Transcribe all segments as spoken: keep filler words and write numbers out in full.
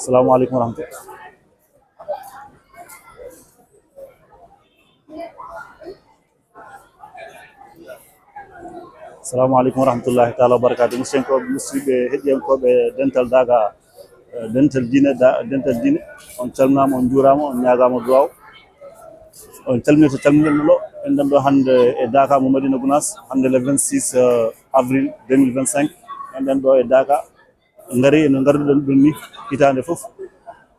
Assalamu aleykum wa rahmatullah. Assalamu aleykum wa rahmatullahi taala wa barakatuh. Musidɓe, musidɓe heɗiyankooɓe Dental Daaka, eh, Dental Diine, da-, Dental Diine, on calminaama, on njuuraama, on ñaagaama duwaaw. On calminii to calminirɗen ɗo, enɗen ɗo hannde e Daaka mo Madina Gounass, hannde le vingt-six, euh, avril deux mille vingt-cinq, enɗen ɗo e Daaka. Ngari no ngarduɗen ɗum ni hitaande fof,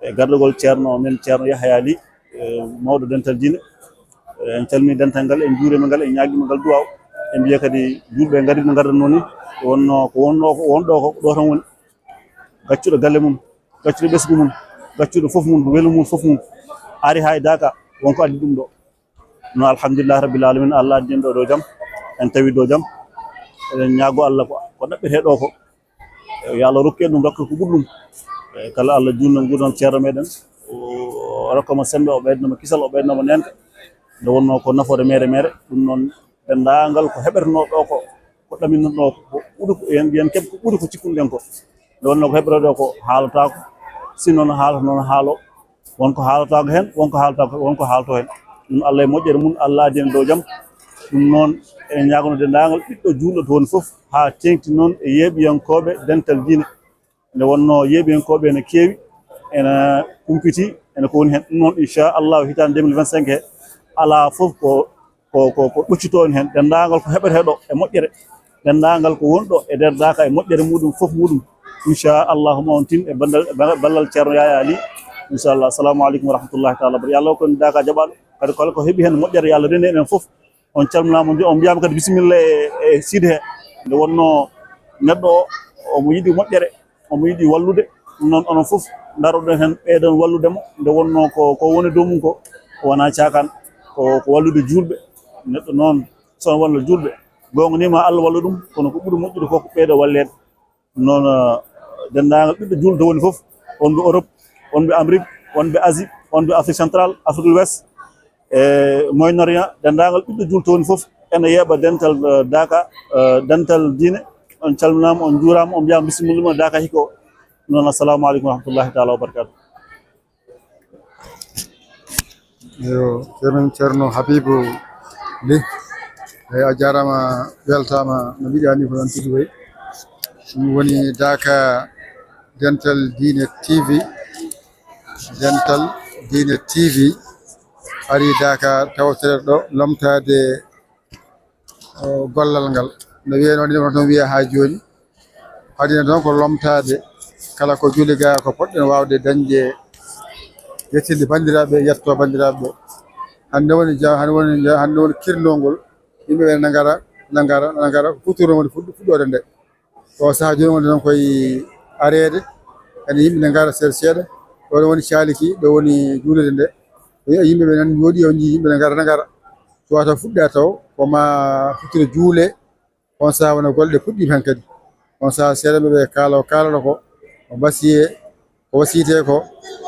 e gardagol ceerno men, ceerno Yahaya Ly, e mawɗo dental diine. E, en calmini dental ngal, en njuuriima ngal, en ñaagiima ngal duwaaw. En mbiya kadi juulɓe ngari no ngardan noon ni, ko wonno, ko wonno, ko wonɗo ko ɗo tan woni. Gaccuɗo galle mum, gaccuɗo ɓesngu mum, gaccuɗo fof mum, welo mum fof mum, ari haa e Daaka, won ko addi ɗum ɗo. No, alhamdulillah rabbil alamin, Allah addi en ɗo, ɗo jam, en tawi ɗo jam. Eɗen ñaago Allah ko, ko ɗaɓɓete ɗo ko, yo Allah rokku en ɗum, rokka ko ɓuri ɗum. E kala Allah juutno nguurndam ceerno meɗen, o rokka mo semmbe, o ɓeyda mo kisal, o ɓeyda mo neenka. Nde wonno ko nafoore meere meere, ɗum noon denndaangal ko heɓetenoo ɗo ko, ko ɗaminɗen ɗo ko ɓuri ko, en mbiyan keɓ ko ɓuri ko cikkunɗen ko. Nde wonno ko heɓetenoo ɗo ko haalataako, si noon haalata noon haalo, won ko haalataako heen, won ko haalataako, won ko haalto heen. Ɗum Allah e moƴƴere mum, Allah addi en ɗo jam. Ɗum noon, eɗen ñaagono denndaangal ɓiɗɗo juulɗo to woni fof, haa teeŋti noon e yeeɓiyankooɓe dental diine. Nde wonno yeeɓiyankooɓe ene keewi, ene kumpiti, ene ko woni heen. Ɗum noon, inchallahu, hitaande deux mille vingt-cinq he, alaa fof ko, ko, ko, ko ɗoccitoo en heen. Denndaangal ko heɓetee ɗo e moƴƴere, denndaangal ko woni ɗo e nder Daaka e moƴƴere muɗum, fof muɗum, inchallahu, ma on tin e ballal, ballal ceerno Yaya Ly, inchallah. Assalamu aleykum wa rahmatullahi taala wa barakatuh. Yo Allah ko Daaka jaɓaaɗo, kadi kala ko heɓi heen moƴƴere, yo Allah rendu en fof. On calminaama, on mbi-, on mbiyaama kadi bisimilla e, e site he. Nde wonno neɗɗo o, omo yiɗi moƴƴere, omo yiɗi wallude. Ɗum noon, onon fof ndaroɗon heen, ɓeyden wallude mo. Nde wonno ko, ko woni dow mum ko, ko wonaa caakaan, ko, ko wallude juulɓe. Neɗɗo noon, so on wallu juulɓe, goonga ni ma Allah wallu ɗum, kono ko ɓuri moƴƴude ko, ko ɓeydo walleede. Noon, eh, denndaangal ɓiɗɗo juulɗo woni fof, wonɓe Europe, wonɓe Amérique, wonɓe Asie, wonɓe Afrique centrale, Afrique de l'Ouest, e Moyen-Orient, denndaangal ɓiɗɗo juulɗo woni fof, ene yeeɓa dental, eh, Daaka, eh, dental diine. On calminaama, on njuuraama, on mbiyaama bisimilla mum Daaka hikka o. Noon, assalamu aleykum wa rahmatullahi taala wa barakatuh. Yo, ceerno, ceerno Habibou Ly. Eyi, a jaaraama, weltaama no mbiɗa ni ko noon tigi wayi. Ɗum woni Daaka Dental Diine T V. Dental Diine T V ari Daaka tawtoreeɗo ɗo lomtaade o gollal ngal. No wiyee noon, ɗum noon wiya haa jooni. Adina noon ko lomtaade kala ko joli gaa ko poɗɗen waawde dañde, yettinde banndiraaɓe, yetto banndiraaɓe. Hannde woni ja-, hannde woni ja-, hannde woni kirnongol. Yimɓe ɓe na ngara, na ngara, na ngara. Futuro woni fuɗ-, fuɗɗoode nde. O sahaa jooni woni noon koye areede. Ene yimɓe ne ngara seeɗa seeɗa. Ɗo woni caaliki, ɗo woni juulirde nde. Yimɓe ɓe nan njooɗi, on njii yimɓe ne ngara, na ngara. Suwata fuɗɗa taw, ko ma futuro juule. On sahaa wona golle ɗe puɗɗiima heen kadi. On sahaa seeɗa ɓe kaala, o kaalata ko, o wasiyee, ko wasiyetee ko,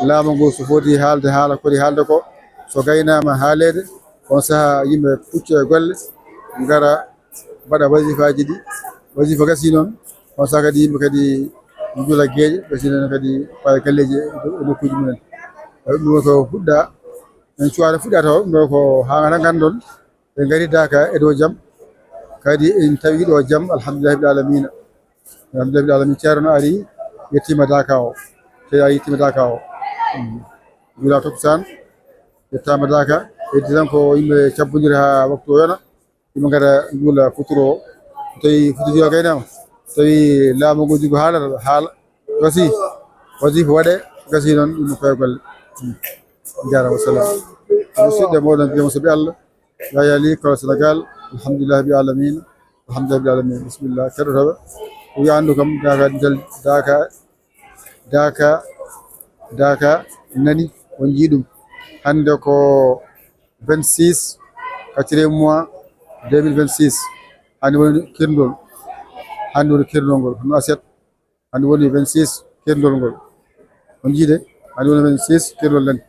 laamu ngu so foti haalde haala, foti haalde ko, so gaynaama haaleede, on sahaa yimɓe pucca e golle, ngara mbaɗa wasifaaji ɗi. Wasifa gasii noon, on sahaa kadi yimɓe kadi njula geeƴe, gasii noon kadi pawa e galleeji e nokkuuji mumen. Ɗum ko fuɗɗa, en cuwaata fuɗɗa taw, ɗum ɗo ko haa nganndan, ɓe ngari Daaka e dow jam, kadi en tawi ɗo jam, alhamdulillahi rabbil alamina. Alhamdulillahi rabbil alamina, ceerno ari, yettiima Daaka o. Ceerno ari, yettiima Daaka o. Mm. Juula takkusaan, yettaama Daaka, heddi tan ko yimɓe cabbondira haa waktu o yona, yimɓe ngara njuula futuro o. Tawi futuro o gaynaama, tawi laamu ngu jogi haalata, haala, gasi, wasifa waɗe, gasi noon, ɗum ko e golle. Mm. Jaaraama, salaam. Musidɓe, mawɗo mbiyaamo so ɓe Allah. Yaya Ly, Kawla Sénégal, alhamdulillahi rabbil alamina, alhamdulillahi rabbil alamina. Bisimilla, keɗotooɓe. Ko wiya anndu kam, Daaka, Daaka, Daaka, Daaka nani, on njii ɗum. Hannde ko vingt-six, quatrième mois, deux mille vingt-six. Hannde woni kirndol. Hannde woni kirndol ngol. Hono aset. Hannde woni vingt-six, kerndol ngol. On njii de? Hannde woni vingt-six, kerndol nani.